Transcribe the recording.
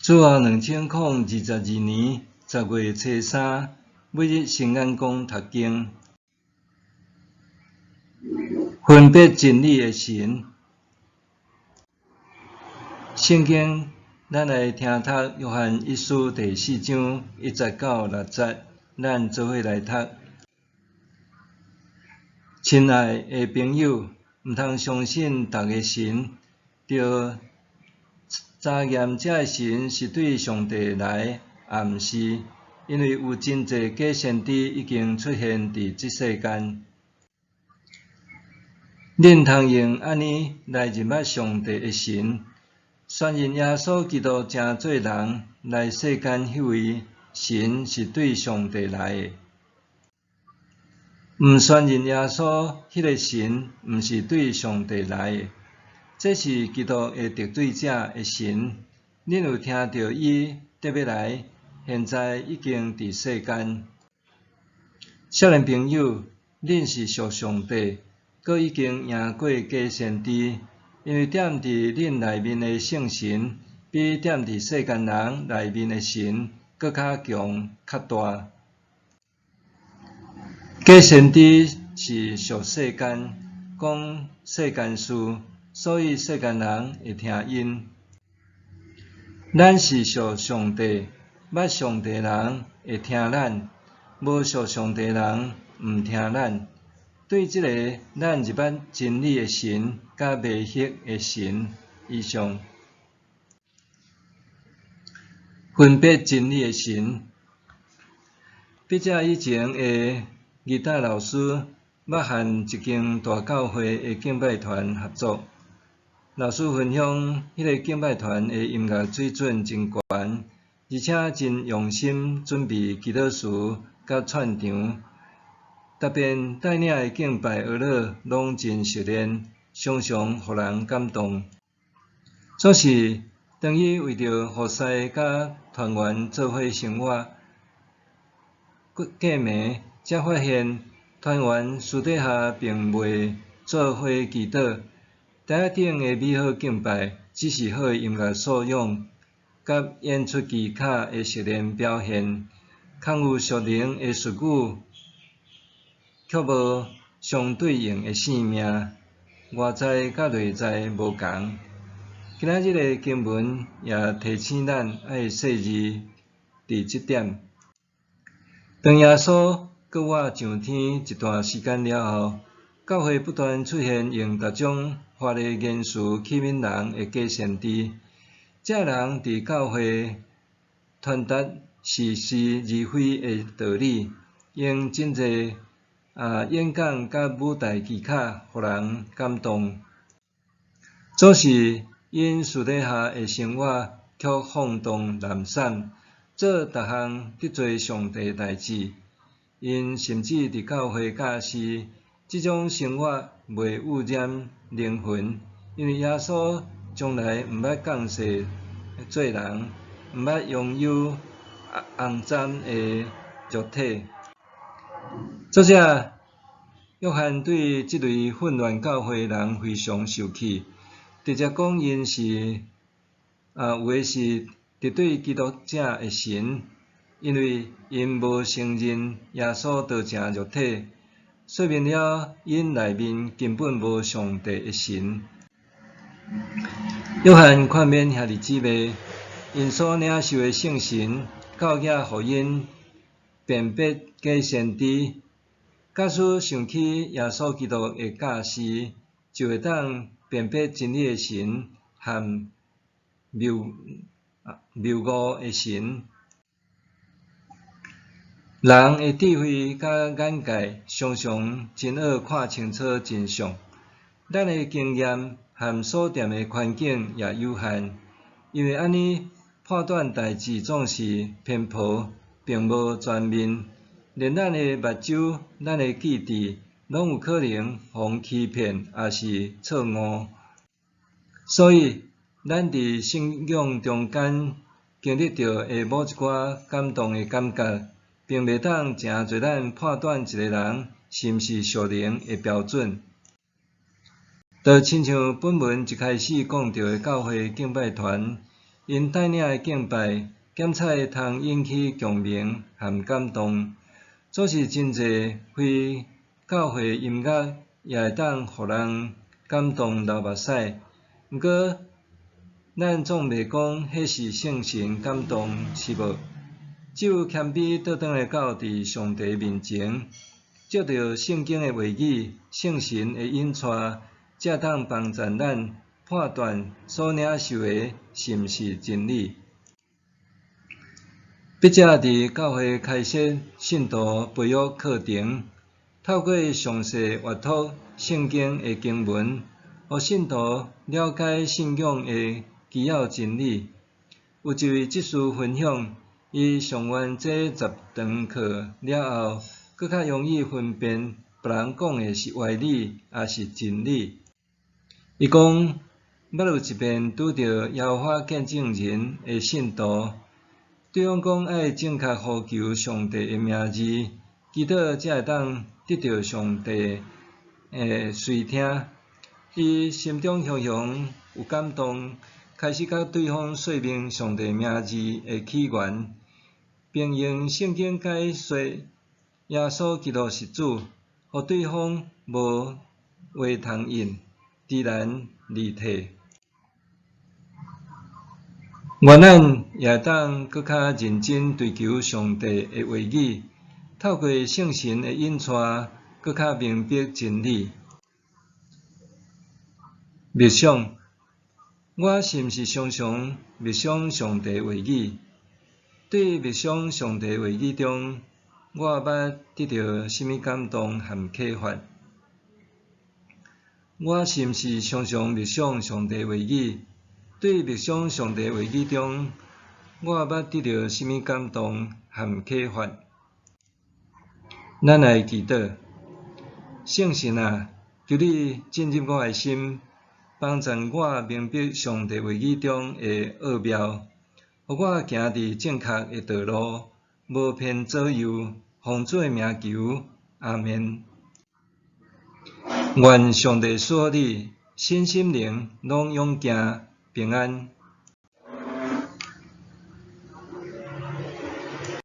主後2022年10月初三，每日聖眼光讀經，分別真理的神。聖經，咱來聽讀約翰一書第四章一節到六節，咱做伙來讀。親愛的朋友，毋通相信逐个神，著查驗這个神是對上帝來，抑毋是，因為有真濟假先知已經出現佇這世間。恁通用按呢來認捌上帝的神，宣認耶穌基督成做人來世間彼位神是對上帝來的。毋宣認耶穌，彼个神毋是對上帝來的。這是基督的敵對者的神，恁有聽著伊得欲來，現在已經佇世間。少年朋友，恁是屬上帝，閣已經贏過假先知，因為踮佇恁內面的聖神，比踮佇世間人內面的神閣較強、較大。假先知是屬世間，講世間事，所以世間人會聽𪜶。咱是屬上帝，捌上帝人會聽咱，無屬上帝人毋聽咱。對這個咱認捌真理的神，佮迷惑的神。以上。分別真理的神。筆者以前的吉他老師捌和一間大教會的敬拜團合作。老師分享，彼个敬拜團的音樂水準真懸，而且真用心準備祈禱詞佮串場，特別帶領的敬拜樂樂攏真熟練，常常予人感動。總是當伊為著服侍佮團員做伙生活，過暝才發現團員私底下並袂做伙祈禱，台仔頂的美好敬拜只是好的音樂素養，佮演出技巧的熟練表現，空有屬靈的術語，卻無相對應的生命，外在佮內在無仝。今仔日的經文也提醒咱愛細膩佇這點。當耶穌閣活上天一段時間了後，教會不斷出現用各種華麗言辭欺騙人的假先知。這人佇教會傳達似是而非的道理，用真濟演講佮舞台技巧，予人感動。總是𪜶私底下的生活卻放蕩濫散，做逐項得罪上帝的代誌。𪜶甚至佇教會教示，這種生活袂污染靈魂，因為耶穌從來毋捌降世做人，毋捌擁有骯髒的肉體。作者約翰對這類混亂教會的人非常受氣，直接講𪜶是有的是敵對基督者的神，因為𪜶無承認耶穌道成肉體，說明了𪜶內面根本無上帝的神。約翰勸勉兄弟姊妹，𪜶所領受的聖神夠額予𪜶辨別假先知。假使想起耶穌基督的教示，就會當辨別真理的神和謬謬誤的神。人的智慧佮眼界常常真愛看清楚真相。咱的經驗和所踮的環境也有限，因為按呢判斷代誌總是偏頗，並無全面。連咱的目睭、咱的記憶，攏有可能予欺騙，抑是錯誤。所以，咱佇信仰中間經歷著的某一寡感動的感覺，並袂當成做咱判斷一個人是毋是屬靈的標準。就親像本文一開始講著的教會敬拜團， 𪜶帶領的敬拜，檢採通引起共鳴和感動。總是真濟非教會音樂也會當予人感動流目屎。毋過，咱總袂講彼是聖神感動，是無？只有謙卑倒轉來到佇上帝面前，藉著聖經的話語、聖神的引帶，才會當幫助咱判斷所領受的是毋是真理。筆者佇教會開設信徒培育課程，透過詳細閱讀聖經的經文，予信徒了解信仰的基要真理。有一位執事分享，伊上完這10堂課了後，閣較容易分辨別人講的是歪理抑是真理。伊講，捌有一遍拄著耶和華見證人的信徒，對方講愛正確呼求上帝的名字，祈禱才會當得著上帝的垂聽。伊心中雄雄有感動，開始佮對方說明上帝名字的起源，並用聖經解說耶穌基督是主，予對方無話通應，知難而退。願咱也會當閣較認真追求上帝的話語，透過聖神的引帶，閣較明白真理。默想，我是毋是常常默想上帝話語？對默想上帝話語中，我捌得著啥物感動和啟發？我是毋是常常默想上帝話語？對默想上帝話語中，我捌得著啥物感動和啟發？咱來祈禱，聖神啊，求你進入我的心，幫助我明白上帝話語中的奧妙，予我行佇正確的道路，無偏左右。奉主的名求，阿們。願上帝賜福你，身心靈攏勇健平安。